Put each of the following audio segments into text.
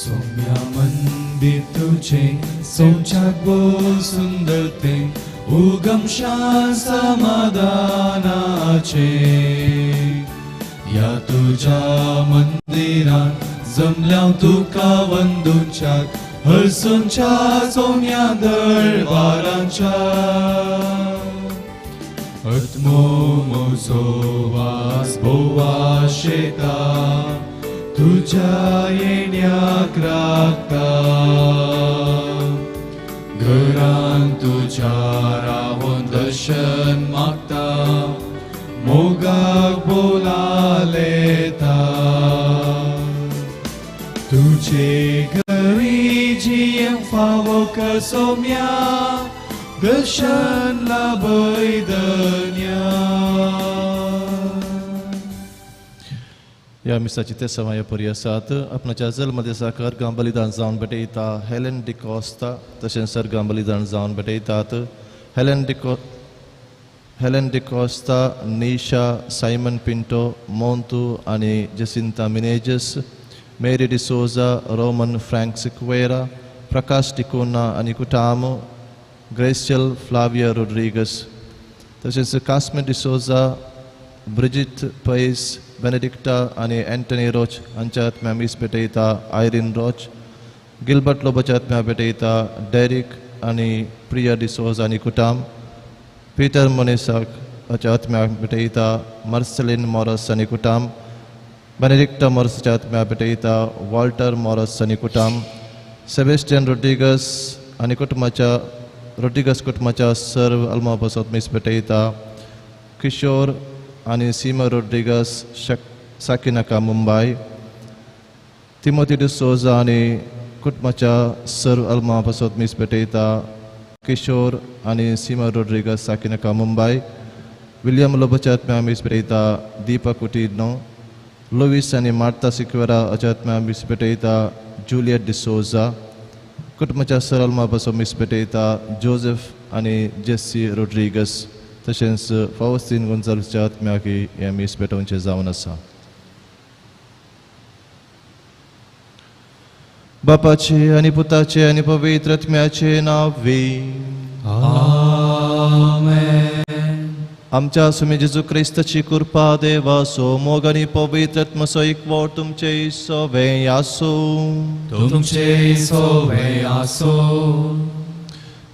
सोम्या मंदिर तुझे सोमच्याक भोव सुंदर तें उगमशा समाधानाचे। ह्या तुज्या मंदिरान जमल्या तुका वंदूच्याक हरसूनच्या सोम्या दरबाराच्या। आत्मो म्हजो वास भोवाशेता तुज्या येण्याक राखता। घरान तुज्या रावून दर्शन मागता मोगाक बोलालेता। तुजे घरी जियेवंक फावो कसोम्या दर्शन लाभय धन्या। ह्या मिसाची ते सवाय परी आसात। आपणाच्या जल्मदिसा अर्गां बलिदान जावन भेटयता हेलन डिकॉस्ता, तशेंच अर्गां बलिदान जावन भेटयतात हेलन डिकॉस्ता, निशा, सायमन पिंटो, मोंतू आनी Jacinta Menezes, Mary D'Souza, Roman Frank Sequeira, Prakash D'Cunha आनी कुटामो, ग्रेसियल फ्लाविया रोड्रिगस, तशेंच कास्मे डिसोजा, ब्रिजित पैस, बेनेडिक्टा आनी एंटनी रोच हांच्या आत्म्या मीस भेटयता आयरीन रोच, गिलबर्ट लोबोच्या आत्म्या भेटयता डेरिक आनी प्रिया डिसोजा आनी कुटाम, पीटर मोनेसाक हाच्या आत्म्या भेटयता मार्सेलीन मॉरस आनी कुटाम, बेनेडिक्टा मॉरसाच्या आत्म्या भेटयता वॉल्टर मॉरस आनी कुटाम, सेबेस्टियन रोड्रिगस आनी कुटुंबाच्या रोड्रिगस कुटुंबाच्या सर्व अल्मा पासत मीस भेटयता किशोर आनी सीमा रोड्रिगस साकिनाका मुंबय, तिमोती डिसोजा आनी कुटुंबाच्या सर्व अल्मा पासत मीस भेटयता किशोर आनी सीमा रोड्रिगस साकिनाका मुंबय, विलियम लोबोच्या आत्म्या मीस भेटयता दीपा कुटिनो, लुईस आनी मार्ता सिक्वेरा हाच्या आत्म्या मीस भेटयता जुलियट डिसोजा, कुटुंबाच्या सर्व अल्मा पासत मीस भेटयता जोसेफ आनी जेसी रोड्रिगस, तशेंच फावस्तीन गोन्साल्वीसच्या आत्म्याक हें मीस भेटोवचें जावन आसा। बापाचे आनी पुताचे आनी पवित्र आत्म्याचे नांवे आमेन। आमच्या सुमी जेजू क्रिस्ताची कृपा देवाचो मोग आनी पवित्र आत्म्याचो एकवट तुमचे सवे आसूं। तुमचे सवे आसूं।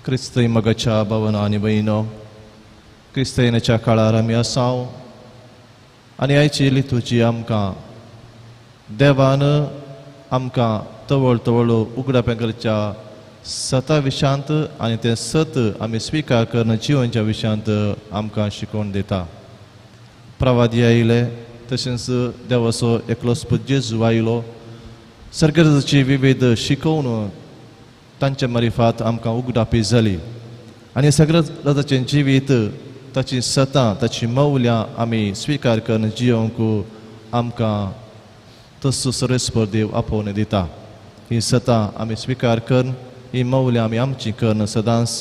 क्रिस्त मगाच्या भावना आनी भयणो, क्रिस्त येण्याच्या काळार आमी आसाव आनी आयची लितूची आमकां देवान आमकां तवळ तवळ उगडापें करच्या सता विशांत आनी तें सत आमी स्विकार करून जिवनच्या विशांत आमकां शिकोवन दिता। प्रवादी आयले तशेंच देवाचो एकलोच पूत जेजू आयलो, सरकाराची विविध शिकोवन तांच्या मारिफात आमकां उगडापी जाली आनी सगळ्या राजाचें जिवीत ताची सतां ताची मौल्यां आमी स्विकार करून जियोंक आमकां तसो सर्वेस्पर देव आपोवन दिता। ही सतां आमी स्विकार करून ही मौल्यां आमी आमची करून सदांच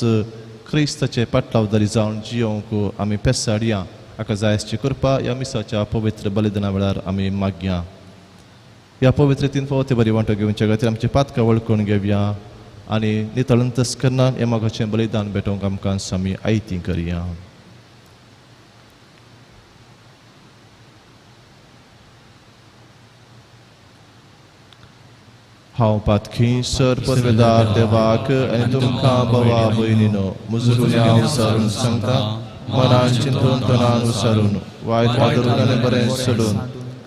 क्रिस्ताचे पाटलावदारी जावन जियोंक आमी पेसाडया। हाका जायसची कृपा ह्या मिसाच्या पवित्र बलिदाना वेळार आमी मागया। ह्या पवित्र तीन फावटी बरी वांटो घेवच्या खातीर आमची पातकां वळखून घेवया आनी नितळ अंतस्करणान ह्या मोगाचें बलिदान भेटोवंक आमकां आमी आयती करया। हांव पातकी सर परवेदार देवाक आनी तुमकां भावा भयणीनो म्हजो गुन्यांव विसरून सांगता, मनान चिंतून तनान विसरून वायट आदरून आनी बरें सोडून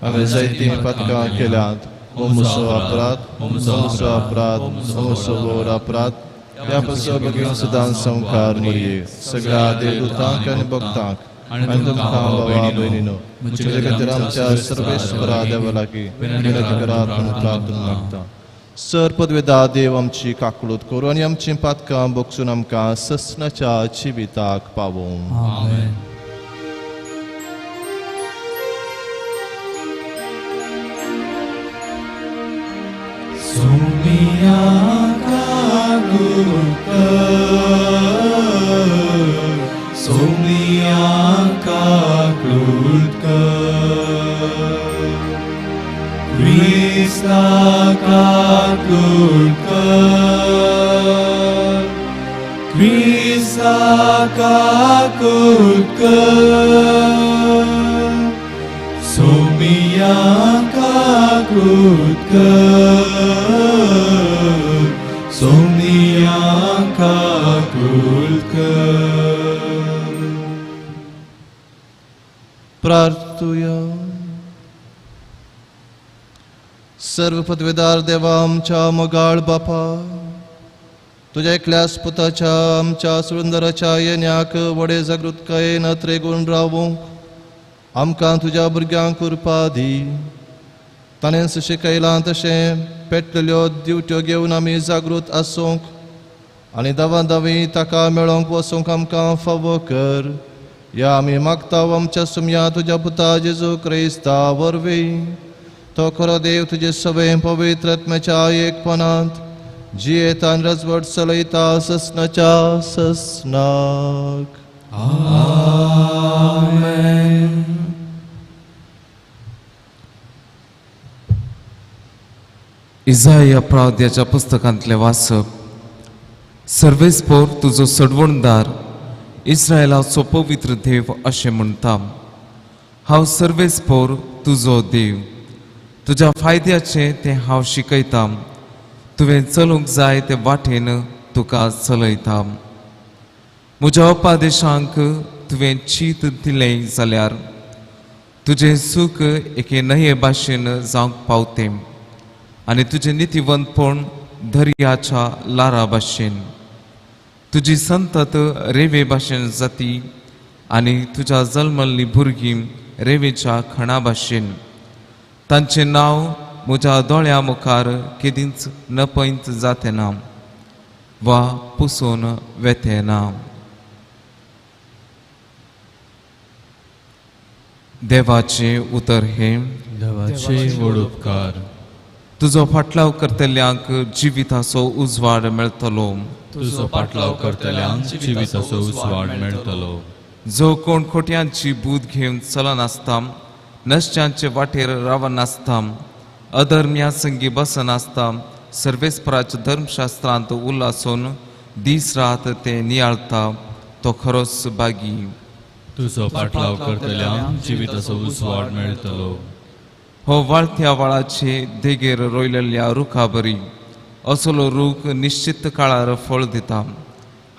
हांवें जायतीं पातकां केल्यांत। म्हजो अपराध, म्हजो अपराध, म्हजो व्हड अपराध। ह्या पासून बेगीन सदांच संवकार मरये सगळ्या देवदूतांक आनी भक्तांक आनी तुमकां भावा भयणीनो म्हजे खातीर आमच्या सर्वेस्परा देवा लागीं विनंती करात म्हूण प्रार्थना मागता। सर पदवेदा देव आमची काकळूत करूं आनी आमची पातकां बगसून आमकां ससनाच्या जिविताक पावोवं। आमेन। सोमिया काकूत कर, सोमिया काकूत कर, क्रिस्ता काकूट कर, क्रिस्ता काकूट कर, सोमिया काकूट कर, सोमिया काकूट कर. प्रार्थुया. सर्व पदवेदार देवा आमच्या मोगाळ बापा, तुज्या एकल्याच पुताच्या आमच्या सुंदराच्या येण्याक व्हडे जागृतकायेन त्रेगून रावूंक आमकां तुज्या भुरग्यांक कृपा दी. ताणें शिकयलां तशें पेटलेल्यो दिवट्यो घेवन आमी जागृत आसूंक आनी दावा दावी ताका मेळोवंक वचूंक आमकां फावो कर. या आमी मागता आमच्या सुमया तुज्या पुता जेजू क्रिस्ता वरवीं. तो खरो देव तुजे सवे पवित्र आत्म्याच्या एकपणांत जियेता आनी रजवट चलयता ससनाच्या ससनाक. आमेन. इजाया प्रावद्याच्या पुस्तकांतलें वाचप. सर्वेस्पोर तुजो सडवणदार इस्रायलाचो पवित्र देव अशें म्हणटा, हांव सर्वेस्पोर तुजो देव, तुज्या फायद्याचें तें हांव शिकयतां, तुवें चलूंक जाय ते वाटेन तुका चलयता. म्हज्या उपादेशांक तुवें चीत दिलें जाल्यार तुजें सूख एके न्हंये भाशेन जावंक पावतें आनी तुजें नितीवंतपण दर्याच्या लारा भाशेन. तुजी संतत रेवे भाशेन जाती आनी तुज्या जल्मल्लीं भुरगीं रेवेच्या खणा भाशेन. तांचें नांव म्हज्या दोळ्यां मुखार केदींच नपयत जातें ना वा पुसून वेतें ना. देवाचें उतर हें. देवाचे व्हड उपकार. तुजो फाटलाव करतल्यांक जिविताचो उजवाड मेळटलो. तुजो फाटलाव करतल्यांक जिविताचो उजवाड मेळटलो. जो कोण खोट्यांची बूद घेवन चलनासता, नश्ट्यांचे वाटेर रावनासता, अधर्म्या संगी बसनासता, सर्वेस्पराच्या धर्मशास्त्रांत उल्लासून दीस रात ते नियाळता, तो खरोच बागी. तुजो फाटलाव करतल्यांक जिविताचो उजवाड मेळटलो. हो वाळत्या वाळाचे देगेर रोयलेल्या रुखा बरी असलो रूख निश्चित काळार फळ दिता.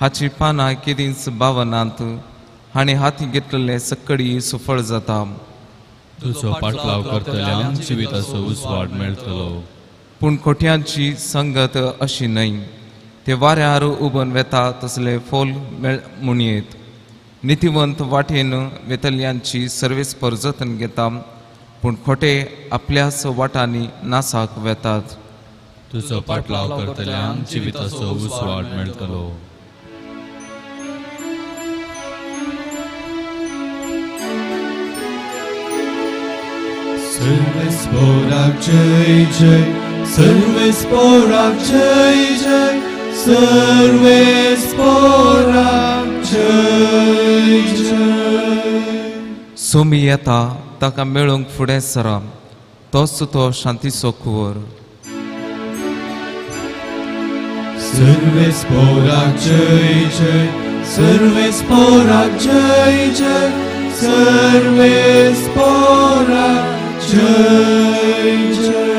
हाची पानां केदींच बावनात आनी हाती घेतलेले सक्कडी सुफळ जाता. तुजो पाटलाव करतल्यांक जिविताचो उजवाड मेळटलो. पूण खोट्यांची संगत अशी न्हय, ते वाऱ्यार उबन वेता तसले फोल म्हणयेत. नितीवंत वाटेन वेतल्यांची सर्वेस्पर जतन घेता, पूण खोटे आपल्याच वाटांनी नासाक वेतात. तुजो पाटलाव करतल्यांक जिविताचो उजवाड मेळटलो. सर्वेस्पोराक जय जय, सर्वेस्पोराक जय जय, सर्वेस्पोराक जय जय. सोमी येता ताका मेळूंक फुडें सरा, तोच तो शांतीचो कुंवर. सर्वेस्पोराक जय जय, सर्वेस्पोराक जय जय, सर्वेस्पोराक जय जय.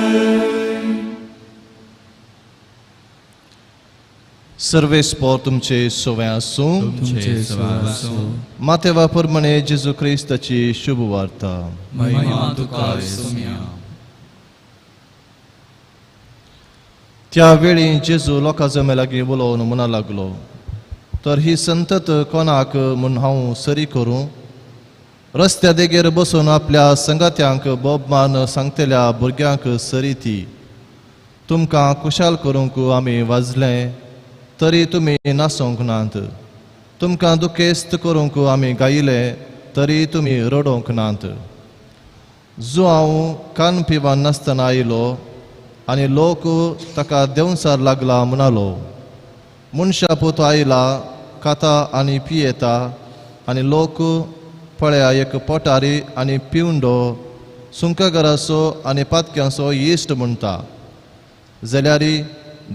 सर्वेस्पोर तुमचे सोवे आसूं. तुमचे सवे आसूं. मातेवा प्रमाणे जेजू क्रिस्ताची शुभ वार्ता. महिमा तुका सोम्या. त्या वेळी जेजू लोकां जमे लागीं उलोवन म्हणा लागलो, तर ही संतत कोणाक म्हूण हांव सरी करूं? रस्त्या देगेर बसून आपल्या संगात्यांक बोबमान सांगतल्या भुरग्यांक सरी ती. तुमकां खुशाल करूंक आमी वाजले तरी तुमी नासोंक नात, तुमकां दुखेस्त करूंक आमी गायले तरी तुमी रडोवंक नात. जो हांव कान पिवन नासतना आयलो आनी लोक ताका देंवसार लागला म्हणालो, मनशा पूत आयला खाता आनी पियेता आनी लोक पळया एक पोटारी आनी पिवंडो सुंकाघराचो आनी पातक्यांचो इश्ट म्हणटा जाल्यार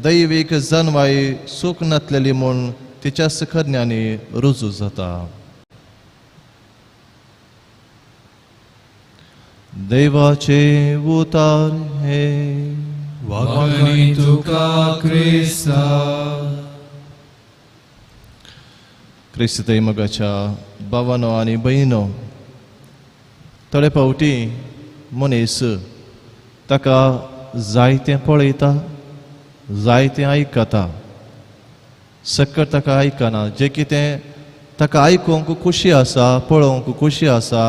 दैवीक जनवाय सूख नातलेली म्हूण तिच्या करण्यांनी रुजू जाता. देवाचे उतार हे वागणी तुका क्रिस्ता. क्रिस्त मोगाच्या भावानो आनी भयणो, थोडे फावटी मनीस ताका जायतें पळयता, जायतें आयकता, सकट ताका आयकना. जें कितें ताका आयकूंक खुशी आसा, पळोवंक खुशी आसा,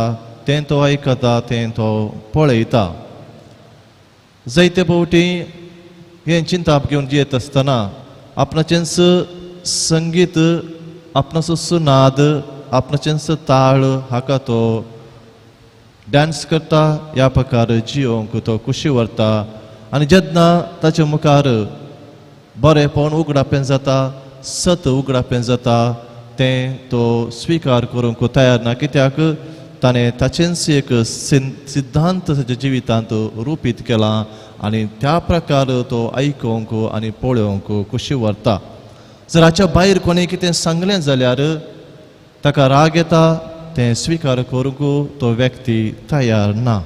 तें तो आयकता, तें तो पळयता. जायते फावटी हें चिंताप घेवन जियेत आसतना आपणाचेंच संगीत, आपणाचो नाद, आपणाचेंच ताळ हाका तो डांस करता. ह्या प्रकार जियोंक तो खुशी व्हरता आनी जेन्ना ताचे मुखार बरेंपण उगडापें जाता, सत उगडापें जाता, तें तो स्विकार करूंक तयार ना. कित्याक ताणें ताचेंच एक सिद्धांत ताच्या जिवितांत रुपीत केला आनी त्या प्रकार तो आयकूंक आनी पळोवंक खुशी व्हरता. जर हाच्या भायर कोणें कितें सांगलें जाल्यार ताका राग येता, तें स्विकार करूंक तो व्यक्ती तयार ना.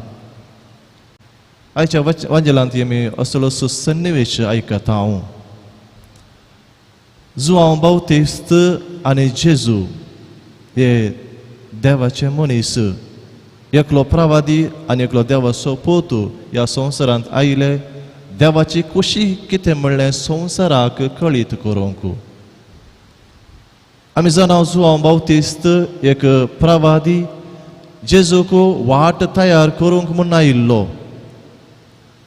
आयच्या वांजेलांत आमी असलो सन्निवेश आयकता हांव. जुआंव बाप्तिस्त आनी जेजू हे देवाचे मनीस, एकलो प्रवादी आनी एकलो देवाचो पूत ह्या संवसारांत आयले देवाची खुशी कितें म्हणलें संवसाराक कळीत करूंक. आमी जाणा जुआंव बाप्तिस्त एक प्रवादी जेजूक वाट तयार करूंक म्हूण आयिल्लो.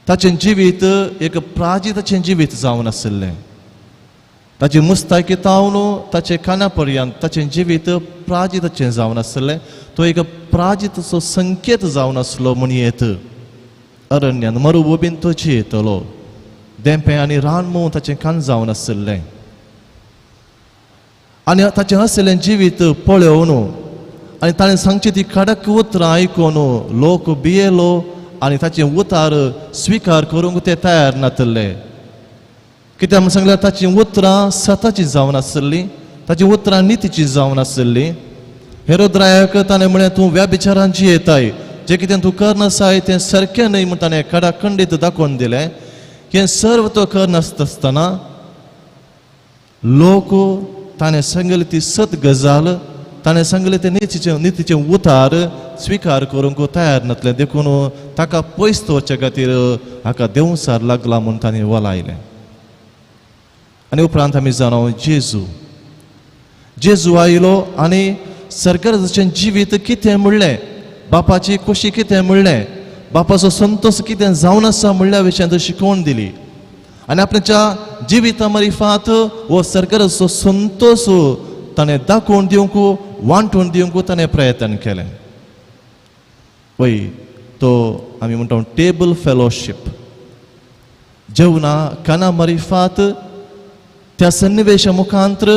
ताचें जिवीत एक प्राजिताचें जिवीत जावन आशिल्लें. ताची मुस्तायकी तावन ताचे काना पर्यंत ताचें जिवीत प्राजिताचें जावन आशिल्लें. तो एक प्राजिताचो संकेत जावन आसलो म्हूण येत अरण्यान मरुभूमीन तो जियेतलो. देंपें आनी रानमू ताचें कान जावन आशिल्लें आनी ताचें आशिल्लें जिवीत पळोवन आनी ताणें सांगची ती कडक उतरां आयकून लोक भियेलो आनी ताचें उतार स्विकार करूंक ते तयार नातले. कित्याक म्हूण सांगल्यार ताचीं उतरां सताची जावन आशिल्लीं, ताचीं उतरां नितीची जावन आशिल्लीं. हेरोद्रायाक ताणें म्हळें तूं व्याभिचारान जियेताय, जें कितें तूं करनासाय तें सारकें न्हय म्हूण ताणें खडाखंडीत दाखोवन दिलें. हें सर्व तो करनासता आसतना लोक ताणें सांगली ती सत गजाल, ताणें सांगलें तें नितीचें उतार स्विकार करूंक तयार नातलें. देखून ताका पयस दवरचे खातीर हाका देंवचार लागला म्हूण ताणें वलायलें. आनी उपरांत आमी जाणा जेजू जेजू आयलो आनी सरकाराचें जिवीत कितें म्हणलें, बापाची खुशी कितें म्हणलें, बापाचो संतोश कितें जावन आसा म्हणल्या विशयांत शिकोवन दिली आनी आपल्याच्या जिविता मारिफात हो सरकाराचो संतोश ताणें दाखोवन दिवंक, वांटून दिवंक ताणें प्रयत्न केलें. वय तो आमी म्हणटा टेबल फेलोशीप, जेवणा काना मारिफात त्या सन्निवेशा मुखांतर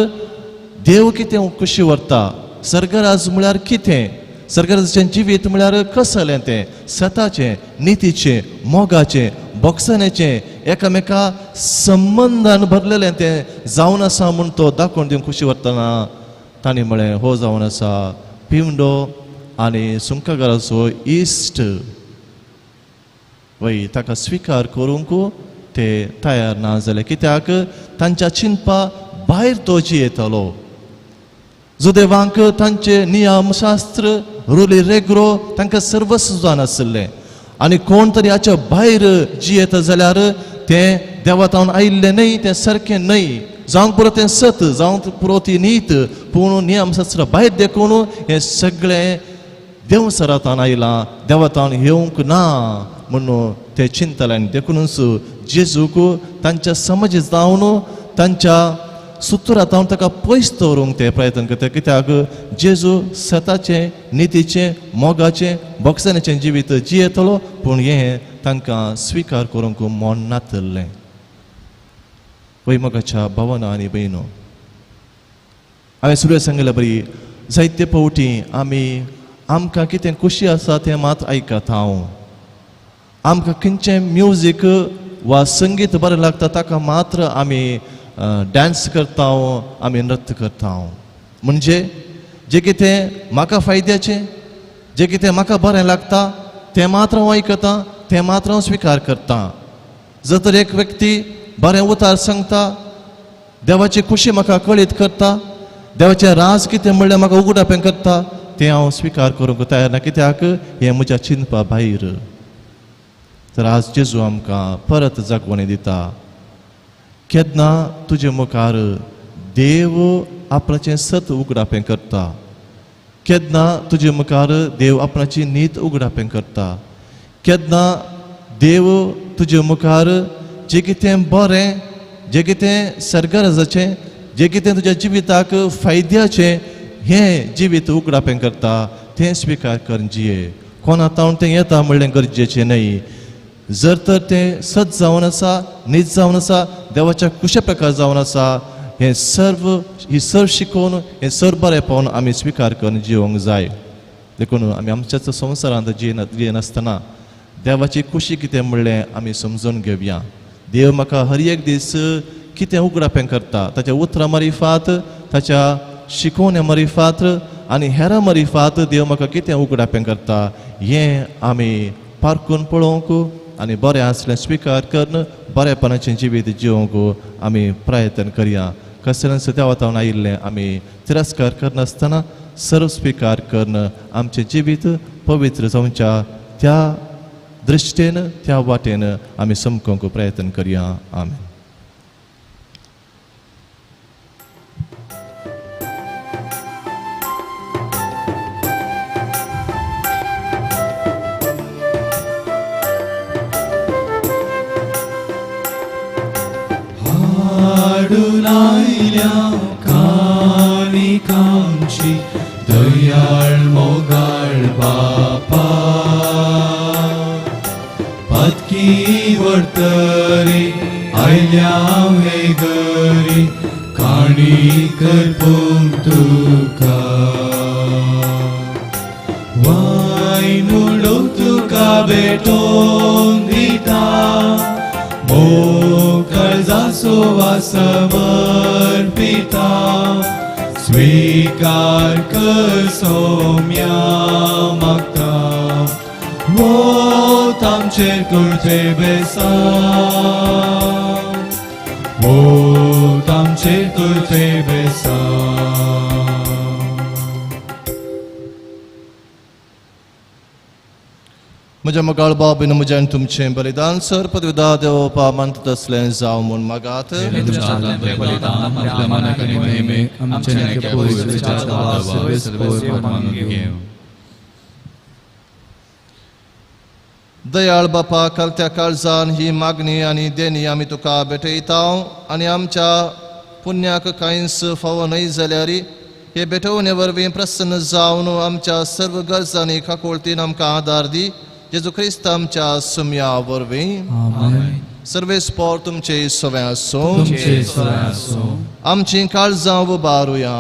देव कितें खुशी व्हरता, सर्गराज म्हळ्यार कितें, सर्गराजाचें जिवीत म्हळ्यार कसलें तें, सताचें, नितीचें, मोगाचें, बोगसणेचें, एकामेका संबंदान भरलेलें तें जावन आसा म्हूण तो दाखोवन दिवंक खुशी व्हरतना तांणी म्हळें हो जावन आसा पिवंडो आनी सुंकागाराचो इश्ट. वय ताका स्विकार करूंक ते तयार ना जाले. कित्याक तांच्या चिंतपा भायर तो जियेतलो. जुदेवांक तांचे नियमशास्त्र, रुली रेग्रो तांकां सर्वस्व जावन आशिल्लें आनी कोण तरी हाच्या भायर जियेता जाल्यार तें देवातावन आयिल्लें न्हय, तें सारकें न्हय, जावंक पुरो तें सत, जावंक पुरो ती नीत, पूण नियमशास्त्र भायर देखून हें सगळें देवसरातान आयलां, देवातावन येवंक ना म्हणून ते चिंतले. आनी देखूनच जेजूक तांच्या समज जावन तांच्या सुत्रांत ताका पयस दवरूंक ते प्रयत्न करता. कित्याक जेजू सताचें, नितीचें, मोगाचें, बोगसणेचें जिवीत जियेतलो, पूण हें तांकां स्विकार करूंक मन नातलें. वय मोगाच्या भावना आनी भयणो, हांवें सुरवेक सांगिल्ले बरी जायते फावटी आमी आमकां कितें खुशी आसा तें मात आयकता हांव. आमकां खंयचें म्युजीक वा संगीत बरें लागता ताका मात्र आमी डांस करता, आमी नृत्य करता. म्हणजे जें कितें म्हाका फायद्याचें, जें कितें म्हाका बरें लागता तें मात्र हांव आयकतां, तें मात्र हांव स्विकार करता. जर तर एक व्यक्ती बरें उतार सांगता, देवाची खुशी म्हाका कळीत करता, देवाचें राज कितें म्हणल्यार म्हाका उगडापें करता, तें हांव स्विकार करूंक तयार ना, कित्याक हें म्हज्या चिंतपा भायर. तर आज जेजू आमकां परत जागवणी दिता, केन्ना तुजे मुखार देव आपणाचें सत उगडापें करता, केन्ना तुजे मुखार देव आपणाची नीत उगडापें करता, केन्ना देव तुजे मुखार जें कितें बरें, जें कितें सरगरजाचें, जें कितें तुज्या जिविताक फायद्याचें हें जिवीत उगडापें करता, तें स्विकार कर जिये. कोणा तावन तें येता म्हणलें गरजेचें न्हय. जर तर तें सत जावन आसा, नीत जावन आसा, देवाच्या कुशे प्रकार जावन आसा, हें सर्व ही सर्व शिकोवन हें सर्व बरेंपण आमी स्विकार करून जिवंक जाय. देखून आमी आमच्याच संवसारांत जियेनासतना देवाची खुशी कितें म्हणलें आमी समजून घेवया. देव म्हाका हर एक दीस कितें उगडापें करता, ताच्या उतरां मारिफात, ताच्या शिकोवण्या मारिफात आनी हेरां मारिफात देव म्हाका कितें उगडापें करता हें आमी पारखून पळोवंक आनी बरें आसलें स्विकार करून बरेपणाचें जिवीत जिवंक आमी प्रयत्न करया. कसलेंच देवा आयिल्लें आमी तिरस्कार करनासतना सर्व स्विकार करून आमचें जिवीत पवित्र जावच्या त्या दृश्टेन, त्या वाटेन आमी समकोवंक प्रयत्न करया. आमेन. हाडून आयल्या काणिकांची दयाळ मोगाळ बापा, पातकी वर्तरी आयल्या हे घरी काणी करपूंक तुका, वायन उडोवंक तुका भेटोवन दिता, मोग काळजाचो समर्पिता, स्वीकार कर सोम्या मागता, वोत आमचेर करचें बेसांव, वोत आमचेर करचें बेसांव. म्हज्या मोगाळ बाबीन म्हज्या आनी तुमचें बलिदान सर पदविदा देवपा मानता तसलें जावं म्हूण मागात. दयाळ बापा, कालत्या काळजान ही मागणी आनी देणी आमी तुका भेटयता आनी आमच्या पुण्याक कांयच फावो न्हय जाल्यार हे भेटवणे वरवीं प्रसन्न जावन आमच्या सर्व गरजांनी काकुळतीन आमकां आदार दी. जेजू क्रिस्त आमच्या सुम्या वरवीं. सर्वेस्पोर तुमचे सवें आसूं. आमची काळजां उबारुया.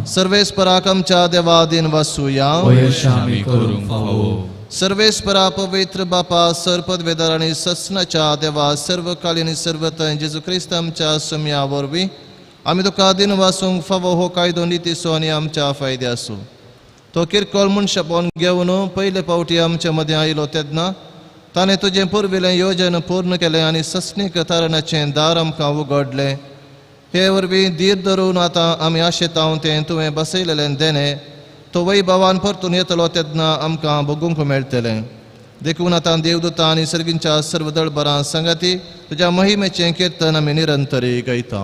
सर्वेस्पराक आमच्या देवा दिन वासुया. सर्वेस्परा पवित्र बापा, सर पदवेदार आनी ससनाच्या देवा, सर्व कालीन सर्वतय जेजू क्रिस्त आमच्या सुम्या वरवीं आमी तुका दिन वासूंक फावो हो कायदो नितीचो आनी आमच्या फायद्याचो. तो किरकोळ मनशापण घेवन पयले फावटी आमच्या मदें आयलो तेन्ना ताणें तुजें पुर्विल्लें योजन पूर्ण केलें आनी सस्नीक तारणाचें दार आमकां उगडलें. हे वरवीं धीर धरून आतां आमी आशेतांव तें तुवें बसयलेलें देणें तो वैभवान परतून येतलो तेन्ना आमकां भोगूंक मेळटलें. देखून आतां देवदूता आनी सर्गींच्या सर्व दळबरां सांगाती तुज्या महिमेचें किर्तन आमी निरंतरी गायता.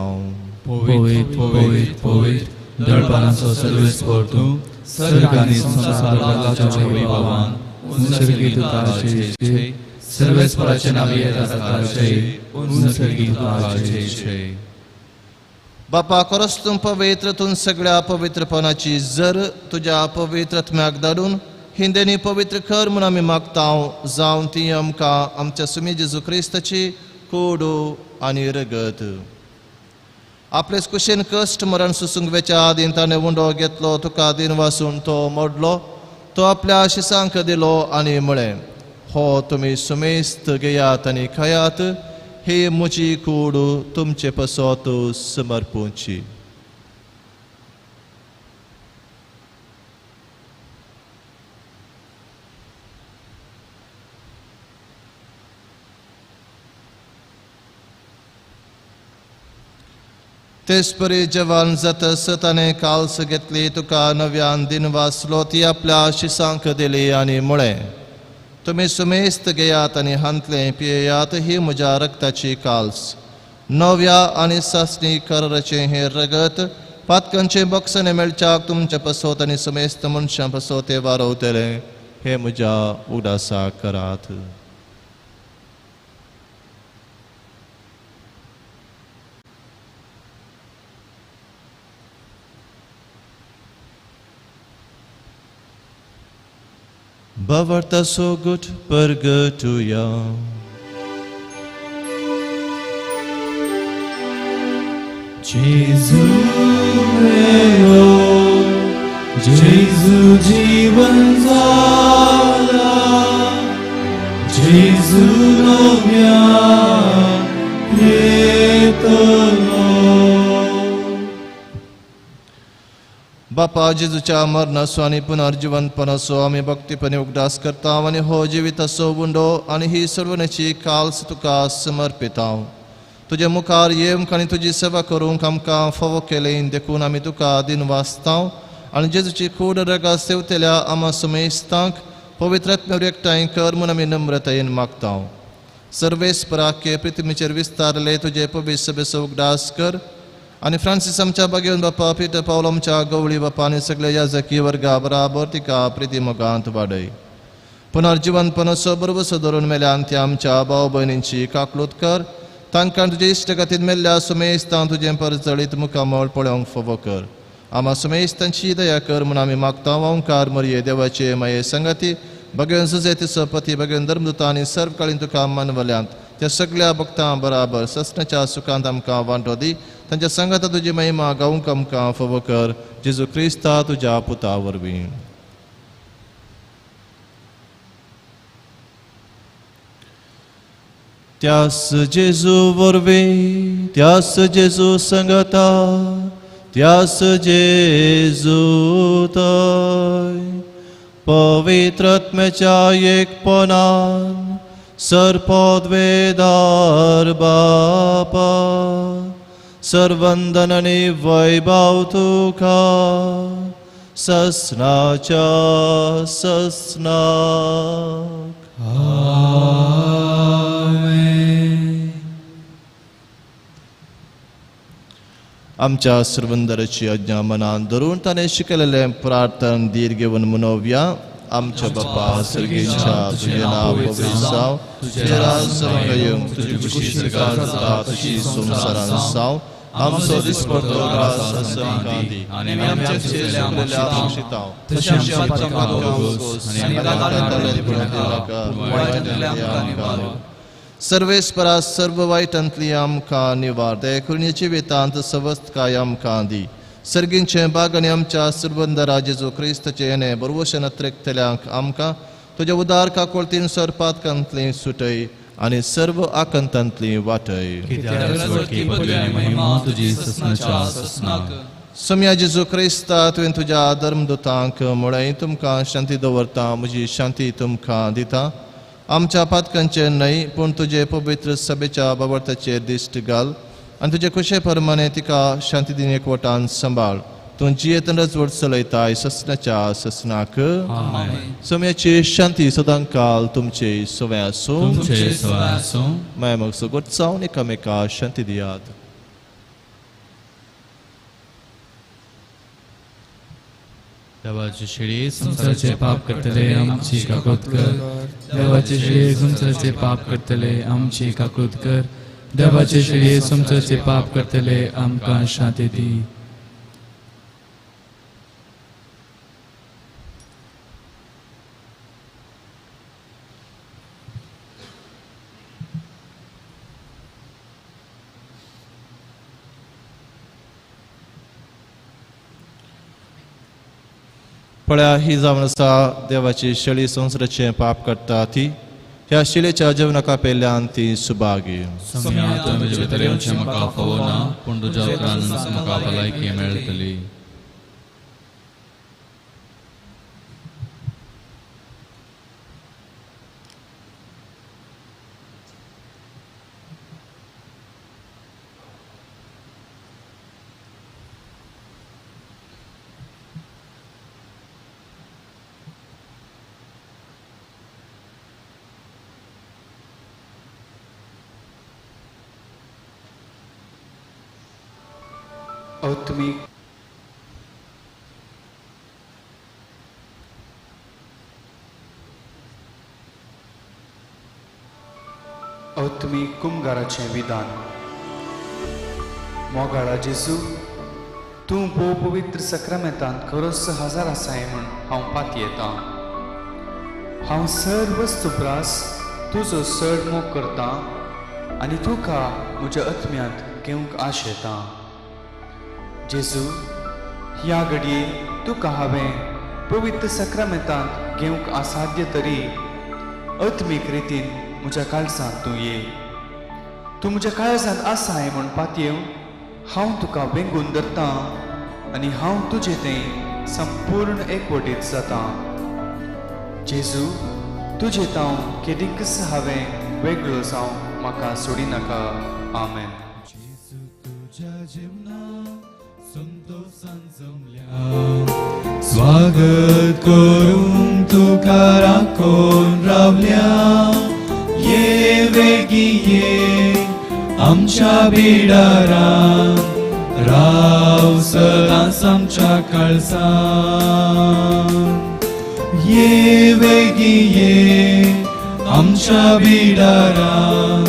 पवित्र पवित्र पवित्र दळबरांचो सर्वेस्पर तूं, सर्ग आनी संवसाराच्या वैभवान उंच तुका जय, सर्वेस्पराचे नांव येता ताका जय, उंच तुका जय जय. बापा, खरोच तूं पवित्र, तूं सगळ्या पवित्रपणाची जर तुज्या पवित्र आत्म्याक धाडून हिंदेनी पवित्र कर म्हूण आमी मागता, जावन ती आमकां आमच्या सुमी जेजू क्रिस्ताची कोडू आनी रगत. आपलेच कुशीन कश्ट मरण सुसूंक वेच्या आदीन ताणें उंडो घेतलो, तुका दिन वासून तो मोडलो तो आपल्या शिसांक दिलो आनी म्हळें, हो तुमी सुमेस्त घेयात आनी खायात, ही म्हजी कूड तुमचे पसत समर्पूची. तेचपरी जेवण जातस ताणें काल्स घेतली, तुका नव्यान दिन वाचलो, ती आपल्या शिसांक दिली आनी म्हळें, तुमी सुमेस्त घेयात आनी हांतलें पियेयात, ही म्हज्या रक्ताची काल्स, नव्या आनी सासणी कराराचें हें रगत पातकांचें बक्षणें मेळच्याक तुमच्या पसत आनी सुमेस्त मनशां पसत तें वारवतलें, हें म्हज्या उगडासाक करात. Bavarta sogut pergatuya. Jesu meo, Jesu जीवन जाला, Jesu नव्या येतलो. बापा जेजूच्या मरणाचो आनी पुनर्जिवनपणाचो आमी भक्तीपणी उगडास करता आनी हो जिविताचो उंडो आनी ही सर्वण्याची काल्स तुका समर्पिता. तुजे मुखार येवंक आनी तुजी सेवा करूंक आमकां फावो केलें देखून आमी तुका दिनवासता आनी जेजूची कूड रगा सेवतल्या आमा सुमेस्तांक पवित्र आत्म्यार एकठांय कर म्हूण आमी नम्रतायेन मागता. सर्वेस्पराके पृथ्वीचेर विस्तारले तुजे पवित्र सभेचो उगडास कर आनी फ्रांसीस आमच्या बागेवन बापा, पीटर पावल आमच्या गवळी बापा आनी सगळे याजकी वर्गा बराबर तिका प्रिती मोगांत वाडय. पुनर्जिवनपणाचो बरोबसो धरून मेल्यान ती आमच्या भाव भयणींची काकलूत कर, तांकां तुजे इश्टगतीन मेल्ल्या सुमेस्तां तुजें परजळीत मुखामळ पळोवंक फावो कर. आमा सुमेस्तांची दया कर म्हूण आमी मागता. ओंकार मरये देवाचे माये संगती भगवन सुजे तिचो पती भगवन धर्मदूता आनी सर्वकाळीन तुका मानवल्यांत त्या सगळ्या भक्तां बराबर ससनाच्या सुखांत आमकां वांटो दी. तांच्या संगता तुजी महिमा गावंक आमकां फावो कर, जेजू क्रिस्ता तुज्या पुता वरवीं. त्यास जेजू वरवीं, त्यास जेजू संगता, त्यास जेजू तय पवित्र आत्म्याच्या एकपणान सर्पद्वेदार बापा सर्वंदन आनी वैभव तुका ससनाच्या ससनाक. आमेन. आमच्या सर्वंदराची आज्ञा मनान धरून ताणें शिकयलेलें प्रार्थन धीर घेवन मनोवया. आमच्या बापा सर्गेच्या, तुजें नांव पवित्र जावं, तुजें राज येवं, तुजी खुशी स्वर्गांत जाता तशी संवसारांत जावं. आमचो दिसपट्टो ग्रास आमकां दी आनी आमच्या चुकलेल्या बक्षितांव तशें आमच्या पातकां उगोस आनी आमकां सर्वेस्परा सर्व वायटांतली आमकां निवार, दया जिवितांत सवस्तकाय आमकां दी. सर्गींचे बाग आनी आमच्या सर्वंदरा जेजू क्रिस्ताचे येणे बरवशेन अत्रेकतल्यांक आमकां तुज्या उदार काकोळतीन सरपातकांतली सुटय आनी सर्व आकांतांतली वाटय. सम्या जेजू क्रिस्ता, तुवें तुज्या धर्मदूतांक म्हळें, तुमकां शांती दवरता, म्हजी शांती तुमकां दिता. आमच्या पातकांचेर न्हय पूण तुजे पवित्र सभेच्या बाबर्ताचेर दिश्ट घाल आनी तुजे खुशे प्रमाणे तिका शांती दिन एकवटान सांबाळ. तूं जियेत रजवट चलयताय ससनाच्या ससनाक. सम्याची शांती सदांकाल तुमचे सवय आसूं. माया मग सगोट जावन एकामेका शांती दियात. देवाचे शिळे संवसाराचे पाप करतले आमची काकूत कर. देवाचे शिळे संवसाराचे पाप करतले आमची काकूत कर. देवाचे शिळे संवसाराचे पाप करतले आमकां शांती दी. पळया ही जावन आसा देवाची शेळी संवसाराचें पाप करता ती ह्या शिलेच्या जेवणाका पेल्यान ती सुभागी. म्हाका फावो ना पूण तुज्या उपरांत म्हाका भलायकी मेळटली. आत्मिक आत्मिक कुमगाराचें विधान. मोगाळा जेजू, तूं भोव पवित्र सक्रामेंतांत खरोच हजार आसाय म्हूण हांव पातयेतां. हांव सर्व सुप्रास तुजो चड मोग करतां आनी तुका म्हज्या आत्म्यांत घेवंक आशेतां. जेजू, ह्या घडये तुका हांवें पवित्र सक्रामेंतांत घेवंक असाध्य तरी आत्मीक रितीन म्हज्या काळजांत तूं ये. तूं म्हज्या काळजांत आसाय म्हूण पातयेवन हांव तुका वेंगून धरतां आनी हांव तुजें तें संपूर्ण एकवटीत जातां. जेजू, तुजें तांव केदींकच हांवें वेगळो जावं म्हाका सोडिनाका. आमेन. जेजू तुज्या जीवनात संतोषान जमल्या स्वागत करून तुका राखून रावल्या. ये वेगी ये आमच्या बिडारान राव सदांच आमच्या काळजान. ये वेगी ये आमच्या बिडारान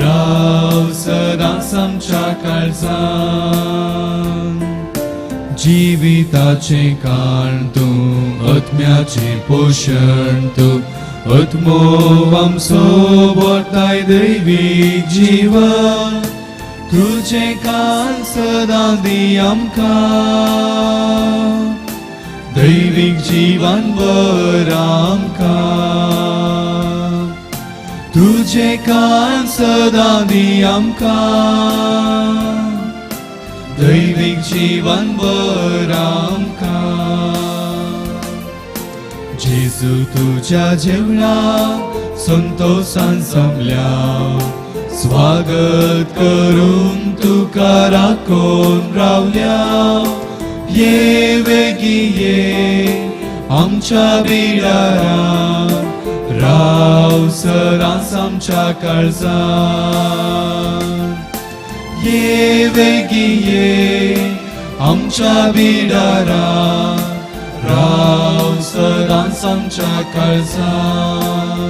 राव सदांच आमच्या काळजान. जिविताचें काण तूं, आत्म्याचें पोशण तूं, आत्मो आमचो भरताय दैवीक जीवन. तुजें कान सदां दी आमकां, दैवीक जीवन भर आमकां. तुजें कान सदां दी आमकां, दैवीक जीवन भर आमकां. जेजू तुज्या जेवणाक संतोषान जमल्या स्वागत करून तुका राखून रावल्या. ये वेगी ये आमच्या बिडारान राव सदांच आमच्या काळजान. ये वेगी ये आमच्या बिडारान राव सदांच आमच्या काळजान.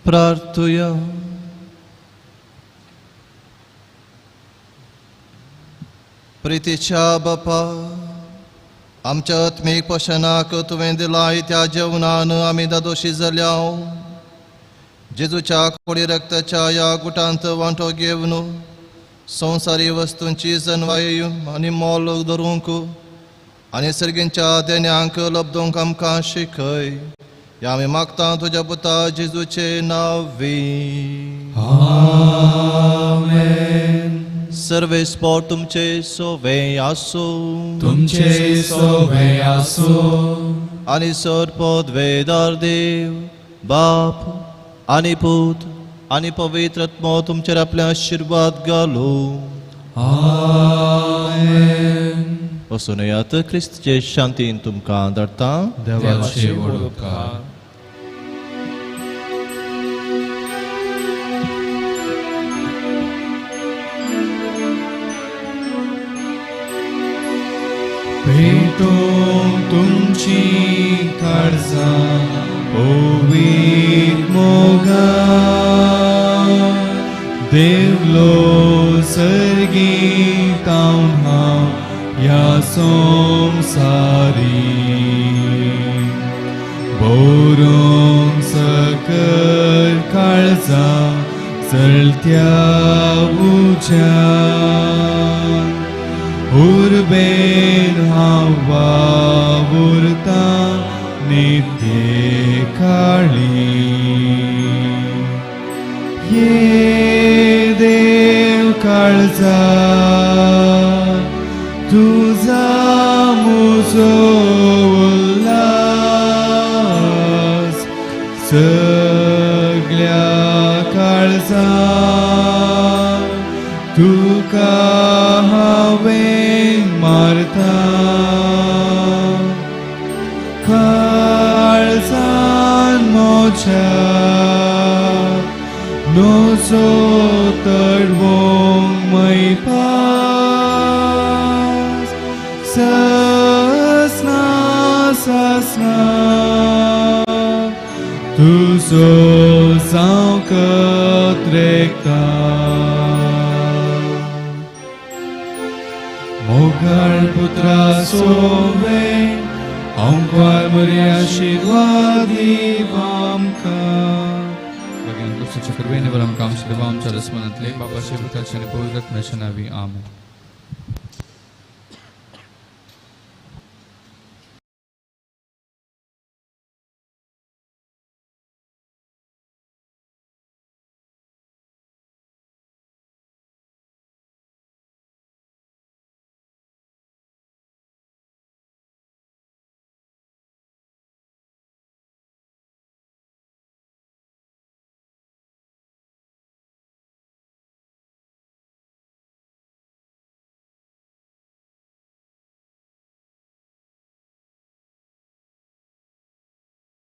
प्रार्थुया. प्रितीच्या बापा, आमच्या आत्मीक पोशणाक तुवें दिलाय त्या जेवणान आमी दादोशी जाल्या. जेजूच्या कोडी रक्ताच्या ह्या गुटांत वांटो घेवन संवसारी वस्तूंची जनवाय आनी मोल धरूंक आनी सर्गींच्या देण्यांक लब्दोंक आमकां शिकय. ह्या आमी मागता तुज्या पुता जेजूचे नांवी. आमेन. सर्वेस्पोर तुमचे सोवे आसूं. तुमचे सोवे आसूं. आनी सर पदवेदार देव बाप आनी पूत आनी पवित्र आत्मो तुमचेर आपले आशिर्वाद घालूं. आमेन. वचून येयात, क्रिस्तचे शांतीन तुमकां धाडटा. देवाचे व्हड उपकार. पेटोवंक तुमची काळजां पवित्र मोगान देवलो सर्गीतावन हांव ह्या संवसारी बरोवंक सकयल काळजां चलत्या उज्यान उर्बेन हांव वावुरतां नित्य काळी. ये देव काळजा तुझा म्हजो उल्हास सगल्या काळजान तुका हांवें मारता. काळजान म्हज्या नजो तडवोंक मैपास ससना ससना तुजो जावंक रेखता. मोगाळ पुत्रा सोवे अंकवार बरी आशिर्वाद आमकां. भगवान कृष्णाच्या कृपेने बरं आमकां आमच्या देवा आमच्या रसमनांतले बापाचे पुताचे आनी पवित्र आत्म्याच्या नांवी. आमेन.